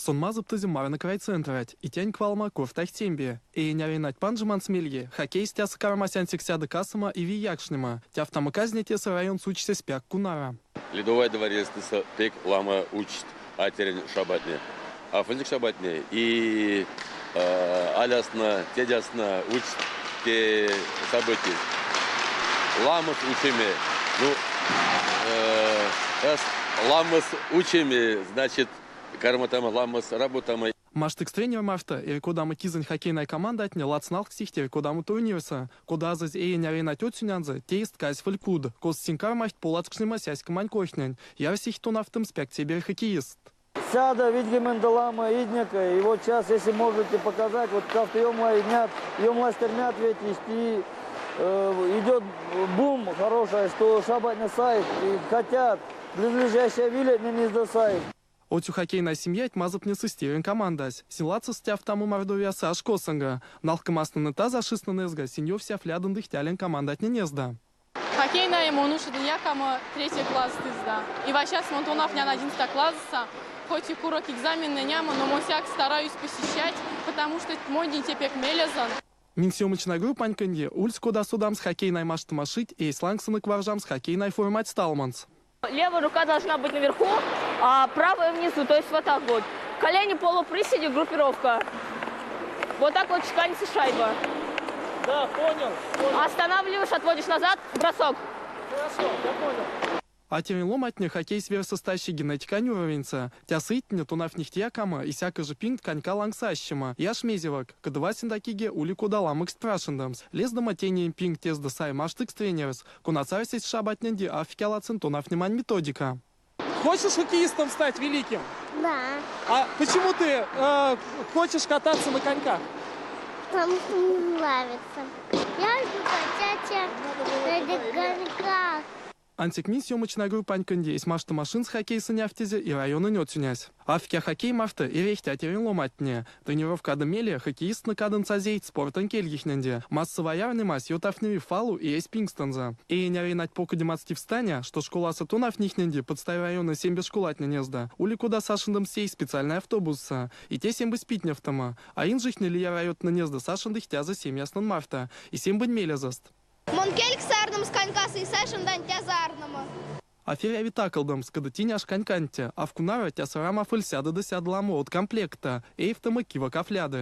Сон мазыптызе Марнэк райцентранть, и тянь квалма кортась тембе. Эень аренать панжоманть мельге, хоккейсь тясо кармась ансяк сяды касомо и виякшнема. Тявтамо казне тесэ районс учсесь пяк кунара. Ледовой дворецтнэсэ пек ламо учсть атерень шабатне, афонзик шабатне и алясна, тедясна учсть те событиесь. Ламос учеме, ну, раз ламос учеме, значит, карматама ламос работамо. Маштыкс тренер марто, эрь кодамо кизэнь хоккейной командатне ладс налксить эрь кодамо турнирсэ. Кода азызь эень аренать оцюнянзо, тейсть казсь куд, косо сынь кармасть поладкшнема сяськомань койтнень, ярсить тонавтомс пяк цеберь хоккеист. Сяда ведьгемень ламо идняка. И вот сейчас, если можете показать, вот кавто ёмла иднят, ёмластермят ветить, и идет бум хороший, что шабатня сайт, и хотят, близлежащие вилетне не сайт. Оцю хоккейной семьять мазыпнесызь тиринь командась. Сынь ладсо стявтамо Мордовиясо ашкосонга. Налккемастнэ тазашистнэ эзга сынь ёвся флядындых тялень командатне незда. Хоккейная мон ушодынь якамо третий класс да. И вот сейчас мон тонавтнян 11 класса, хоть и курок экзамен нямо, но мон сяк стараюсь посещать, потому что монь те пек мелезан. Минь съемочной группань кенде ульсь кода содамс хоккейной маштомашить эсь лангсонок варжамс хоккейной формать сталманс. Левая рука должна быть наверху, а правая внизу, то есть вот так вот. Колени полуприседе, группировка. Вот так вот чеканится шайба. Да, понял, понял. Останавливаешь, отводишь назад, бросок. Хорошо, я понял. А тиринь ломатне хоккейсь версэ стащи генетикань уровеньсэ. Тясыйтне тонавтнихть якамо, и сяко же пингть конька лангс ащема. Яш мезевак, кадывасин киге ули кода ламоксть прашендемс. Лездама тенень пингть тезды сай маштыкс тренерс, кона арсесь шабатненде аф ладсо тонавтнемань методика. Хочешь хоккеистом стать великим? Да. А почему ты хочешь кататься на коньках? Потому что мне нравится. Я люблю кататься на коньках. Ансяк минь съемочной группань кенде эсь маштомашинс хоккейсэ невтизе и райононь оцюнясь. Афкя хоккей марто эрить тиринь ломатне. Тренировкадо мейле хоккеистнэ кадынцазейть спортонь кельгихненде. Массовой ярнемась ютавтневи фалу и эсь пингстэнзэ. Эень аренать покодемат стивстаня, что школасо тонавтнихненде подстай района сембе школатне незда. Ули кода сашындемс сей специальной автобусса. И те сембе питневтомо. А инжихне лия районтнэ незда сашындых тяза семьяснын марто. И сембень мелезэст. Мон кельгсарномс конькас и сашындан тязарномо. Аферяви таколдомс, кода тиняш коньканте, а в кунара тясарама фыльсяды да сядламо от комплекта, эйфтомо кива кафляды.